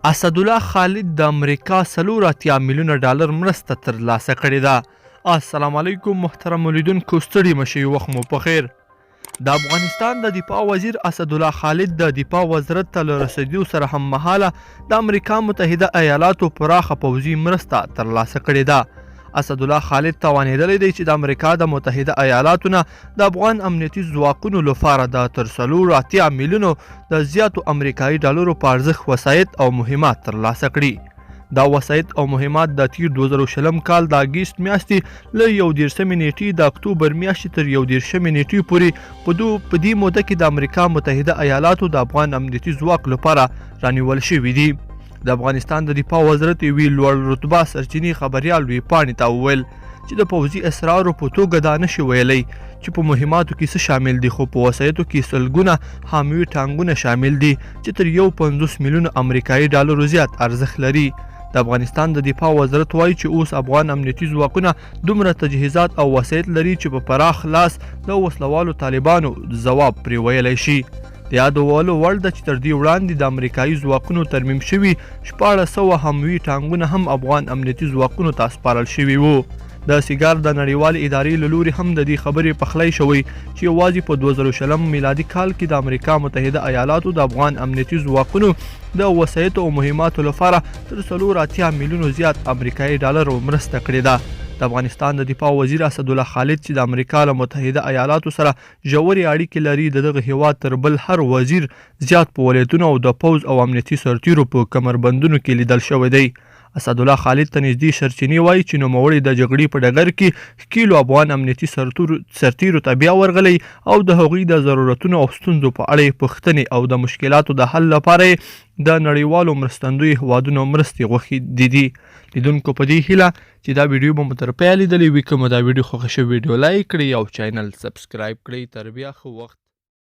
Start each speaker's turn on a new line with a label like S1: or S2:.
S1: اسدالله خالد د امریکا 84 میلیونه ډالر مرسته ترلاسه کړې ده. السلام علیکم محترم لیدونکو، ستړي مشي، وخت مو په خیر. د افغانستان د دفاع وزیر اسدالله خالد د دفاع وزارت ته له رسېدو سره هم مهاله د امریکا متحده ایالاتو پراخه پوځي مرسته ترلاسه کړې ده. اسدالله خالد توانېدلی دی چې د امریکا د متحده ایالاتو نه د افغان امنیتي ځواکونو لپاره د تر 84 میلیونو د زیاتو امریکایي ډالرو په ارزښت وسایط او مهمات ترلاسه کړي. دا وسایط او مهمات د تیر 2020 کال د اګست میاشتې له 31 نیټې د اکتوبر میاشتې تر 31 نیټې پورې په دې موده کې د امریکا متحده ایالاتو د افغان امنیتي ځواک لپاره رانیول شوي دي. د افغانستان د دفاع وزارت یوې لوړ رتبه سرچینې خبریال ویبپاڼې ته وویل چې د پوځي اسرارو په توګه دا نشي ویلی چې په مهماتو کې څه شامل دي، خو په وسایطو کې سلګونه حاموي ټانګونه شامل دي چې تر 51 میلیون امریکایي ډالرو زیات ارزښت لري. د افغانستان د دفاع وزارت وایي چې اوس افغان امنیتي ځواکونه دومره تجهیزات او وسایط لري چې په پراخ لاس د وسلوالو طالبانو ځواب پرې ویلی شي. د یادولو وړ ده چې تر دې وړاندې د امریکایي ځواکونو ترمیم شوي 1600 هموي ټانګونه هم افغان امنیتي ځواکونو ته سپارل شوي وو. د سیګار د نړیوالې ادارې له لوري هم د دې خبرې پخلی شوی چې یوازې په 2020 میلادي کال کې د امریکا متحده ایالاتو د افغان امنیتي ځواکونو د وسایطو او مهماتو لپاره تر 84 میلیونو زیات امریکایي ډالرو مرسته کړې ده. د افغانستان د دفاع وزیر اسدالله خالد چې د امریکا له متحده ایالاتو سره ژورې اړیکې لري، د دغه هیواد تر بل هر وزیر زیات په ولایتونو او د پوځ او امنیتي سرتیرو په کمربندونو کې لیدل شوی دی. اسدالله خالد ته نږدې سرچینې وایي چې نوموړی د جګړې په ډګر کې ښکیلو افغان امنیتي سرتیرو ته بیا ورغلی او د هغوی د ضرورتونو او ستونزو په اړه یې پوښتنې او د مشکلاتو د حل لپاره یې د نړیوالو مرستندوی هیوادونو مرستې غوښتې دي. لیدونکو، په دې هیله چې دا ویډیو به مو تر پایه لیدلې وي. که مو دا ویډیو خوښه شوې، ویډیو لایک کړئ او چینل سبسکرایب کړئ. تر بیا، ښه وخت.